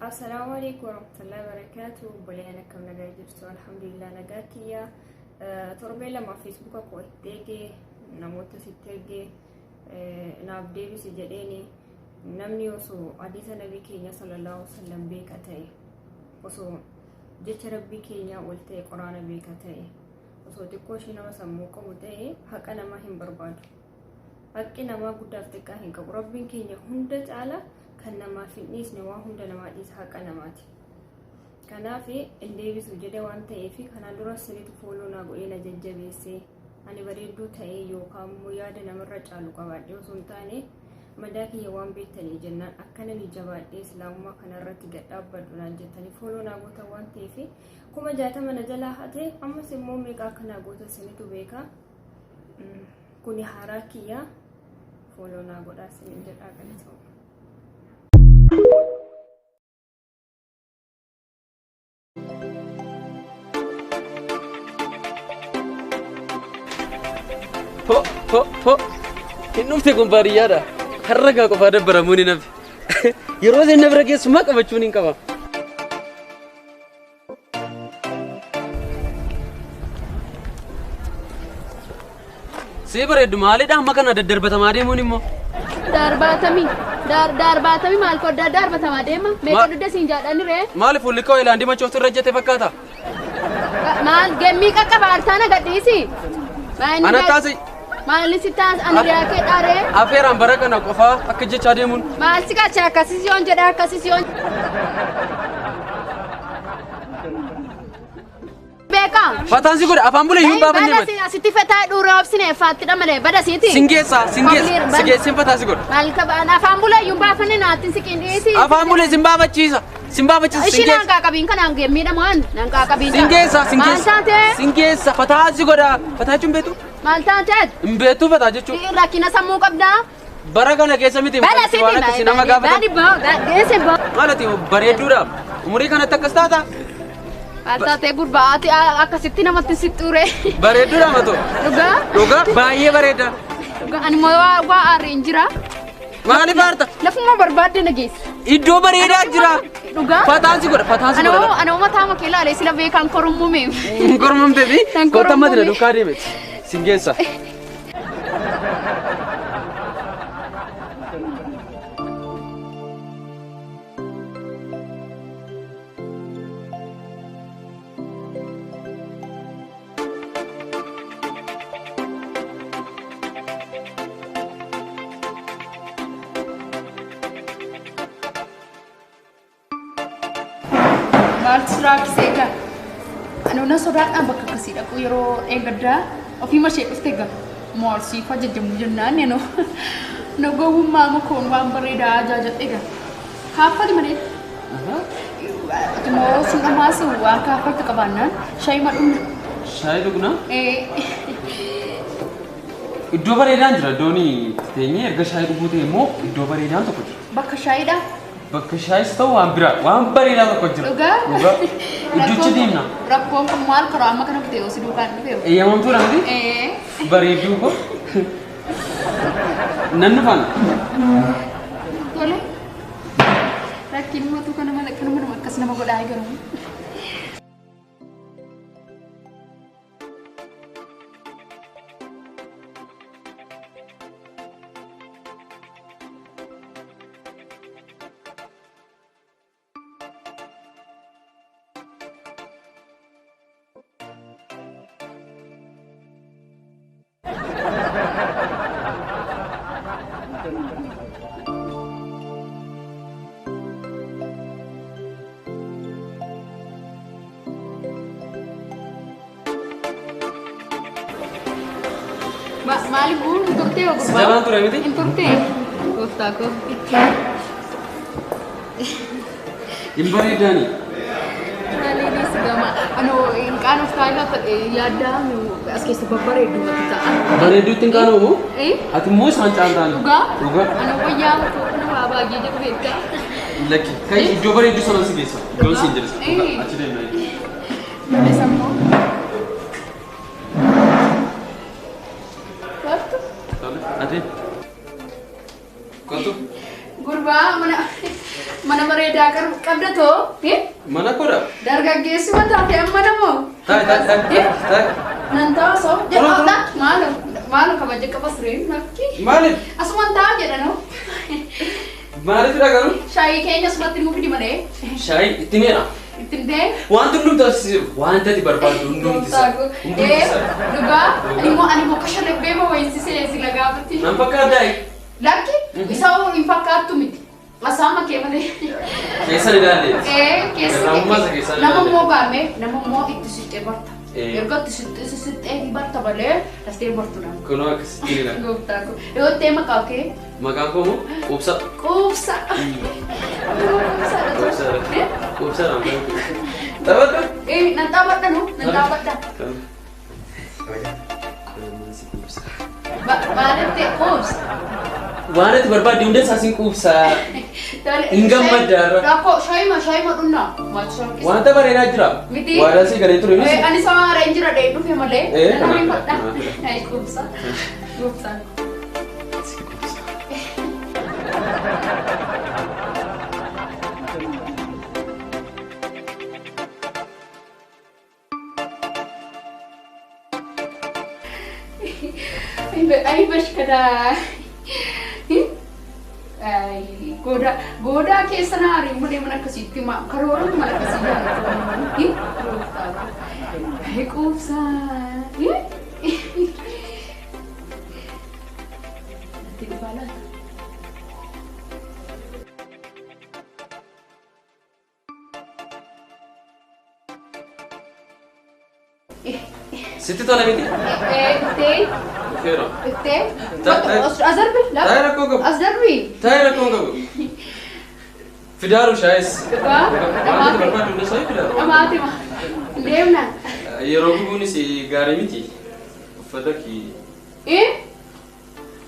Assalaamu alaikum warahmatullahi wabarakatuh. Obboleeyyan, akkam nagaa jirtu? Alhamdulillah, nagaa kiyya. Torbee 2 Facebooka koo itti eegee, namoota sitti ergee naaf deebisi jedheeni. Namni osoo hadiisa nabii keenya sallallahu alaihi wasallam beeka ta'e, osoo jecha rabbii keenyaa ol ta'e quraana beeka ta'e, osoo xiqqoo ishee nama sammuu qabu ta'e, haqa namaa hin barbaadu. Haqqi namaa guddaaf xiqqaa hin qabu. Rabbiin keenya hunda caala kan namaaf hin dhiisne, waa hunda namaa dhiisa, haqa namaati. Kanaaf hin deebisu jedhe waan ta'eef, kanaan dura sinitu follow naa godhee na jajjabeessee, ani bareedduu ta'ee yookaan immoo yaada namarra caalu qabaadhee osoo hin taane, madaa kiyya waan beektanii jennaan akkana ni jabaadhee islaamummaa kanarratti gad dhaabbadhu naan jettanii follow naa gootan waan ta'eef, 60,000 na jalaa hate. Ammas immoo meeqa akka naa gootan sinitu beeka. Kuni haaraa kiyya, follow naa godhaa sinin jedhaa, galatooma. Po po po. Hin dhufte kun baadiyyaadha. Har'a gaa qofaa dabbaramuun hin hafe. Yeroo isheen na bira geessu maa qabachuun hin qaba. See bareeddu, maalidha amma kana daddarbatamaa deemuun immoo? Darbaatamii darbaatamii maal koddaa darbatamaa deema meeqa dugda siin jaadhani ree? Maali fuulli koo ilaandii machooftu irra ejjete fakkaata? Maal gemmii qaqqaba artaana gadhiisi. Ana taasi. Maal si taas ani riyaakee dhaaree? Afeeraan bara kana qofaa akka jechaa deemuun. Maal si qacha akkasis yoon jedha akkasis yoon. Beekaa. Fataan si godhe, afaan bulee hin baafanne Bada mati. asitti fetaa dhuura obsine faatti dhamale bada siiti. Singeessa, singeessa, si geessin fataa si godhe. Maal qaba afaan bulee iyyuu baafanne naattiin siqiin dhiisi. Afaan bulee sin baafachiisa. Sin baafachiisa. Ishii naan qaaqabiin kanaan gemmiidhamaan naan qaaqabiin. Singeessa, Maal singeessa. taate? Singeessa, fataa si godha. Fataa jechuun beektu? Maal taate? Hin beektu fataa jechuun. Rakkina sammuu qabdaa? Bara kana keessa miti Bada waan siiti akkasii nama gaafatan. badi baa geesse baa. Maal ati bareedduudhaaf umurii kanatti akkas taata? Maal taatee gurbaa, ati akkasitti namatti si xure. Bareedduudha matoo. Dhugaa? Dhugaa, baay'ee bareeda. Dhugaa, ani immoo waa aarreen jira. Maaliif aarta? Lafuma barbaadde na geessa. Iddoo bareedaa jira. Dhugaa? Fataan si godha, fataan si Anoo godha. anoo mataa makee ilaalee sila beekaan korommume. Hin kormamte fi Hin kottaa mati na korommume. duukaa deemeti. Sin geessa. Maaltu si rakkisee egaa? Ani na sodaadhaan bakka akkasii dhaqu yeroo eeggaddaa ofii mashee dhufte egaa. Maal siif ajajamu jennaan yenoo. Na gowwummaa makoon waan bareedaa ajaajadhe egaa. Kaaffali malee. Ati immoo sun dhamaasu waan kaaffaltu qabaannaan shaayii ma dhugna. Shaayii dhugnaa? Ee. Iddoo bareedaan jira. Iddoon itti teenyee erga shaayii dhuguu ta'e immoo iddoo bareedaan tokko jira. Bakka shaayiidhaa? Bakka shaayis ta'u waan biraa, waan bareedaa tokko jira. Dhugaa? Dhugaa. Iddochi deemna. Rakkoon kun maal karaa amma kana kutee osoo duukaan dhufee? Eeyyamamtuudha miti? Ee. Bareedduu koo. Nan dhufaan. Tole. Rakkin mootuu kana mala kanuma nama akkas nama godhaa garuu. Maaliif bu'uun hin turtee Si gurbaa? jalaan ture miti? Hin turtee? Gooftaa koo. Hin bareedaani. Maaliinis gama. Anoo hin qaanoftaa ta'e yaaddaa as keessa babbareeddu mati ta'a. Bareedduutti hin qaanoomu? Eh? Ati immoo isaan caaltaani. Dhugaa? Dhugaa. Anoo wayyaa kana waa baay'ee jedhu beektaa. Lakki. Kai iddoo bareedduu sana si geessa. Iddoon siin jedhe. Eh. Achi deemna. Tole sammuu. Kottu. Tole. Ati. Kottu. Gurbaa, mana bareedaa. bareedaa qabda too. Mana koodha. Dargaggeessi mataa fi amma namoo. Taa'e taa'e taa'e taa'e. Nan ta'a soo. Jedhaa maalo maalo kabaja qaba sireen lakki. Maaliif? Asumaan ta'a jedhanoo. Maaliif dhagaru? Shaayii keenya asumatti nuu fidi malee. Shaayii itti mi'a. Ittiin ta'e. Wanti hundumti as wanta ati barbaaddu hundumti isaa. Hundumti isaa. Dhugaa ani immoo kashalabee ma wayinsisee si lagaafatti. Nan fakkaata. Lakki isa hin fakkaattu miti. Asaama kee malee. Keessa ni ilaalle. Keessa. Garraamummaa isa keessaa ni Nama ilaalle. immoo gaame nama immoo itti siqee barta. Eh. Erga itti siqee siqee barta malee daftee bartu nama. Kunoo akkasitti ni ilaalla. Gooftaa koo. Yoo ta'e maqaa kee Maqaan koo moo Quubsaa. quubsa. Quubsaadha. Quubsaadha maqaan koo. Taphadhu. Nan taphadha nu nan taphadha. Quubsa. Maalitti quubsa? Waan ati barbaadde hunda isaa siin quubsaa. Hin gammadda har'a. Rakkoo shaayima shaayima dhunnaa. Maaltu shaayima? Wanta bareedaa jira. Miti. Waadaa sii galee ture miti. Ani sama hin jira dhee dhufe malee. Eh, Nan kanaaf- ariifadha. kanaaf. Ay quubsa. Quubsa. Ay bashkada. Ay goda goda keessa na ari'u malee mana akkasiitti karoora mana akkasii jaallatu. Ay quubsa. Natti dhufaa laata? Sitti tola miti? Dhuftee Dhufeera. dhuftee. Ta- As darbi Taa'ee rakkoo qabu. as darbi. Taa'ee rakkoo qabu. Fidaaru shaayis. Dhugaa Waan ati barbaaddu hunda isaa fidaaru. Dhamaate ma. Deemna. Yeroo gubuunis gaarii miti. Uffata kee.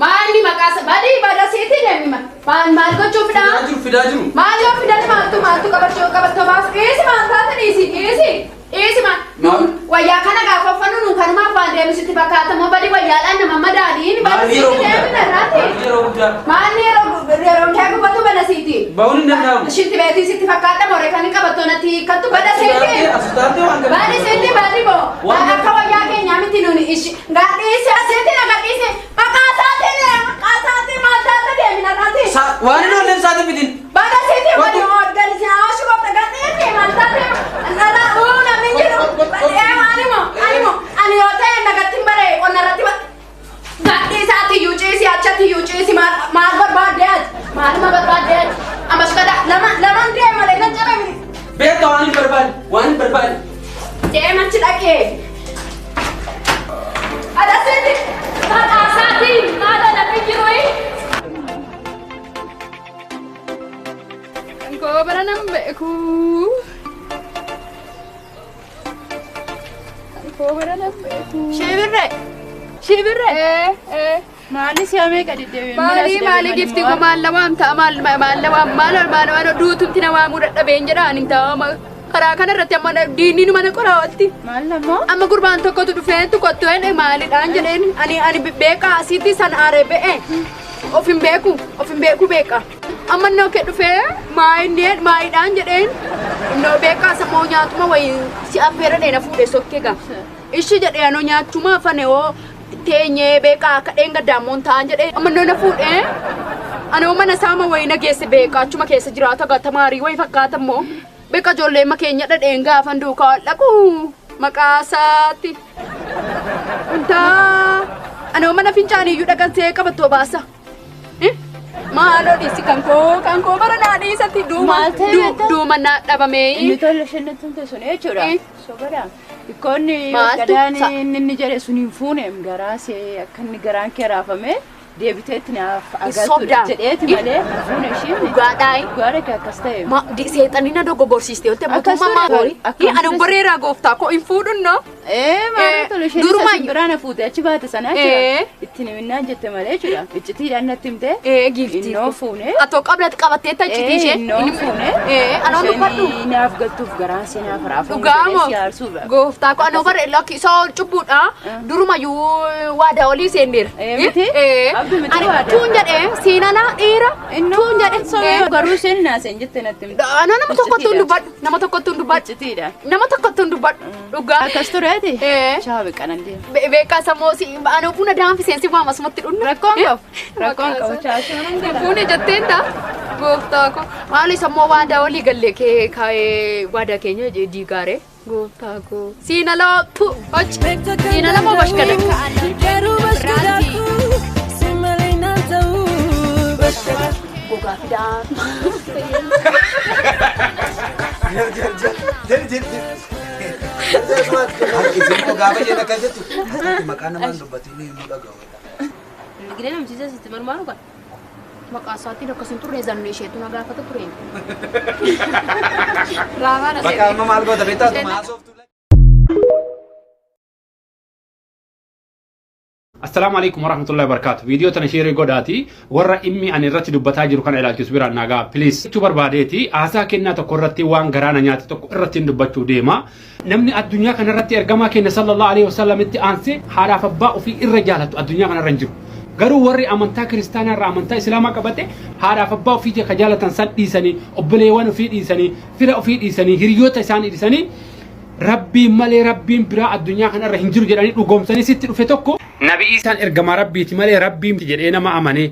Maalli maqaa isa badii badasiitii deemi maal maal gochuu Fidaa fidaa? jiru fidaa jiru. Maal yoo fidan maaltu maaltu qabachuu qabattoo baasu dhiisi maal taate dhiisi dhiisi dhiisi maal Maal? wayyaa kana gaafa uffannu nu kanumaaf waan deemisitti fakkaatamoo badii wayyaadhaan nama madaaliin Maal yeroo badasiitti guddaa? deemi narraati. Maal yeroo guddaa? Maal yeroo yeroo kee gubatu badasiiti. Ba'uun hin danda'amu. Shinti beetii sitti fakkaata moree kan hin qabattoo natti hiikkattu badasiiti. As taatee waan gadi. Badi sitti badi bo. Waan- Akka wayyaa keenyaa miti nuni ishi. Gadhiisi asitti na gadhiisi. Maqaa isaatiin maqaa isaatiin maal taate deemi narraati. Waan hin oolleef saatii fitin. Bada sitti Wanti- badi gadhiisi hawaashi goofta gadhiisi maal taate narra uu namni hin jiru. Ee animo animo ani yoo ta'e nagatti hin bare qonna irratti gadhiisi ati iyyuu ciisi achatti iyyuu ciisi maal maal barbaadde ati maaluma barbaadde ati ammas kada lama lamaan deema malee nan cabe miti. Beektaa waan hin barbaade waan hin barbaade. Deemachi dhaqee. Adasitti maqaa isaatiin maal namni jiru. Koo bara nan beeku. Koo bara nan beeku. Shibirree! Shibirree! Maali si'a meeqa deddeebi'ee mana Maali as maali deebi'anii gifti moo koo maal lamaam ta'a maal maal lamaam maal maal maal duutumti na waamuu dadhabeen jedha ani ta'a karaa kana irratti amma diinni nu mana qoraa oolti. Maal lamoo? Amma gurbaan tokkotu dhufeen tuqottuun maalidhaan jedheen ani ani beekaa asitti san aaree be'e of hin beeku of hin beeku beeka. Amma inni okkee dhufee maayinneen maayidhaan jedheen innoo beekaa sammuu nyaatuma wayii si affeera dheena fuudhe sokkee gaa. Ishi jedhee anoo nyaachuma afane hoo teenyee beekaa akka dheenga daammoon ta'an jedhee amma innoo na fuudhee anoo mana saama wayii na geesse beekaa achuma keessa jiraata gaa tamaarii wayii fakkaata immoo beekaa ijoollee makeenya dhadheen gaafan duukaa dhaqu maqaa isaatti. Intaa anoo mana fincaaniiyyuu dhaqan see qabattoo baasa. Maaloo dhiisi kan koo bara naa dhiisatti duuma Maal ta'e beektaa? duuma naa dhabamee. Inni tola isheen tumte sun jechuudha. Eh. Sobadha. Ikkoonni Maaltu gadaan sa- inni inni jedhe sun hin fuuneem garaa see akka inni garaan kee raafame deebiteetti naaf agartuudha Sobdaa. jedheeti malee hin fuune ishiin. Dhugaadhaayi. Dhugaadha kee akkas ta'e. Ma seexanni na dogoggorsiiste yoo ta'e Akkas mootummaa ture. maal? Akkam Ani ture. gorreeraa gooftaa koo hin fuudhunno. Ee maal tolu isheen isa Durumaa simbiraan fuute achi baate sanaa jira. Ittiin himinnaan jette malee jechuudha. Iccitiidhaan natti himte. Ee giiftii. Innoo fuune. Atoo qablat qabattee iccitii ishee. Innoo fuune. Ee anoo dubbadhu. Isheen naaf galtuuf garaan see naaf raafamu Dhugaa moo? si aarsuuf. Gooftaa koo anoo bara lakki isa cubbuudha. Durumayyuu waadaa olii seenneera. Ee, miti? Abdi miti Ani waadaa. tuun jedhee siinana dhiira. Tuun jedhee. Garuu isheen naaseen jette natti himte. Anoo nama tokkottuu hin dubbadhu. Nama tokkottuu hin dubbadhu. Iccitiidhaan. Nama tokkottuu hin dubbadhu. Dhugaa. Akkas tureeti? Ee. Shaabe qanan deema. Beekaa samoo si anoo buna danfiseen si waama asumatti dhunna. Rakkoon qabu. Rakkoon qabu. Chaashuun gala. Fuune jetteen ta'a. Gooftaa koo. Maal isa immoo waadaa walii gallee kee kaa'ee waadaa keenya diigaaree. Gooftaa koo. Siina lama tu hoji. Siina lama bashkada. Gogaa fidaa. Isin gaafa isheen akkas jettu maqaa namaan dubbatiin ni dhaga'u. Gilee namticha sitti marmaaru kan. Maqaa isaatiin akkas hin turre zannu isheetu na gaafata ture. Raabaan asee. Bakka amma maal goota beektaa atuma haasoftu. Assalaamu alaikum warahmatullahi wabarakatuh. Viidiyoo tana sheerii godhaati. Warra dhimmi ani irratti dubbataa jiru kana ilaalchisu biraan nagaa. Please. Jechuu barbaadeeti haasaa kennaa tokko irratti waan garaana nyaate tokko irratti hin dubbachuu deema. Namni addunyaa kana irratti ergamaa keenya sallallahu alaihi wasallamitti aansee haadhaaf abbaa ofii irra jaalatu addunyaa kana irra hin jiru. Garuu warri amantaa kiristaanaa irraa amantaa islaamaa qabate haadhaaf abbaa ofii ka jaalatan san dhiisanii, obboleewwan ofii dhiisanii, fira ofii dhiisanii, hiriyoota isaanii dhiisanii Rabbiin malee rabbiin biraa addunyaa kanarra hin jiru jedhanii dhugoomsanii sitti dhufe tokko Nabi Iisaan ergamaa rabbiiti malee rabbii miti jedhee nama amanee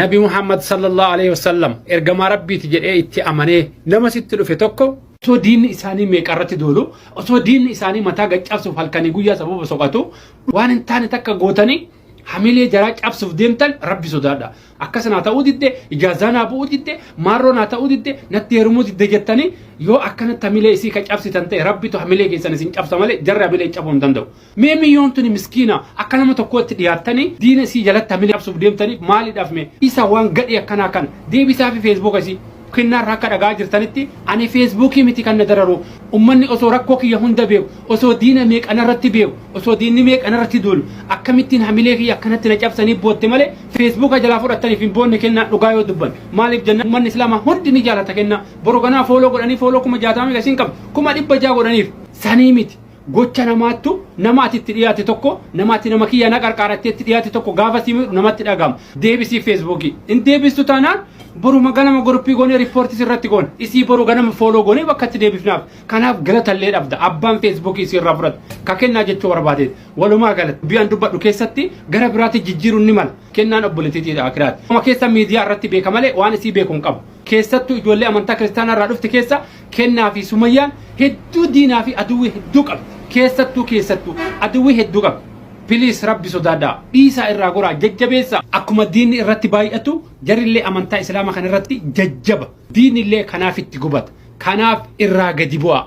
Nabi Muhammad sallallahu alaihi wasallam ergamaa rabbiiti jedhee itti amanee nama sitti dhufe tokko osoo diinni isaanii meeqa irratti doolu osoo diinni isaanii mataa gad cabsuuf halkanii guyyaa sababa soqatu waan hin taane takka gootanii hamilee jaraa cabsuuf deemtan rabbi sodaadha. Akkas naa ta'uu didde, ijaazaa naa bu'uu didde, maarroo naa ta'uu didde, natti heerumuu didde jettanii yoo akkanatti hamilee isii ka cabsitan ta'e rabbitu hamilee keessan isin cabsa malee jarri hamilee cabuu hin danda'u. Mee miyyoon tuni miskiina akka nama tokkootti dhiyaattanii diina isii jalatti hamilee cabsuuf deemtanii maaliidhaaf mee isa waan gadhee akkanaa kana deebisaa fi feesbuuka isii kennaarraa akka dhagaa jirtanitti ani feesbuukii miti kan na dararu ummanni osoo rakkoo kiyya hunda beeku osoo diina meeqanarratti beeku osoo diinni meeqanarratti duulu akkamittiin hamilee kiyya akkanatti na cabsanii bootte malee feesbuuka jalaa fudhataniif hin boonne kennaa dhugaa yoo dubban maaliif jenna ummanni islaamaa hundi ni jaalata kennaa boru ganaa follow godhanii follow 60,000 gasiin qabdu 600,000 godhaniif sanii miti gocha namaattu nama ati itti dhiyaate tokko nama ati nama kiyya na qarqaarattee itti dhiyaate tokko gaafa sii miidhu namatti dhaga'ama deebisii feesbuukii hin deebistu taanaan boruma ganama goruppii goonee riippoortii sirratti goone isii boru ganama follow goonee bakka itti deebifnaaf kanaaf galatallee dhabda abbaan feesbuukii isii irraa fudhata ka kennaa jechuu barbaadeet walumaa galatti biyyan dubbadhu keessatti gara biraatti jijjiiruun ni mala kennaan obboleettiitiidha akiraati. Kuma keessa miidiyaa irratti beeka malee waan isii beeku hin qabu. Keessattuu ijoollee amantaa kiristaanaa irraa dhufte keessa kennaa fi sumayyaan hedduu diinaa fi aduwwii hedduu qabdi. Keessattuu keessattuu aduwwii hedduu qabdi. Please rabbi sodaadhaa. Dhiisaa irraa goraa jajjabeessaa. Akkuma diinni irratti baay'atu jarrillee amantaa islaamaa kana irratti jajjaba. Diinni illee kanaaf itti gubata. Kanaaf irraa gadi bu'aa.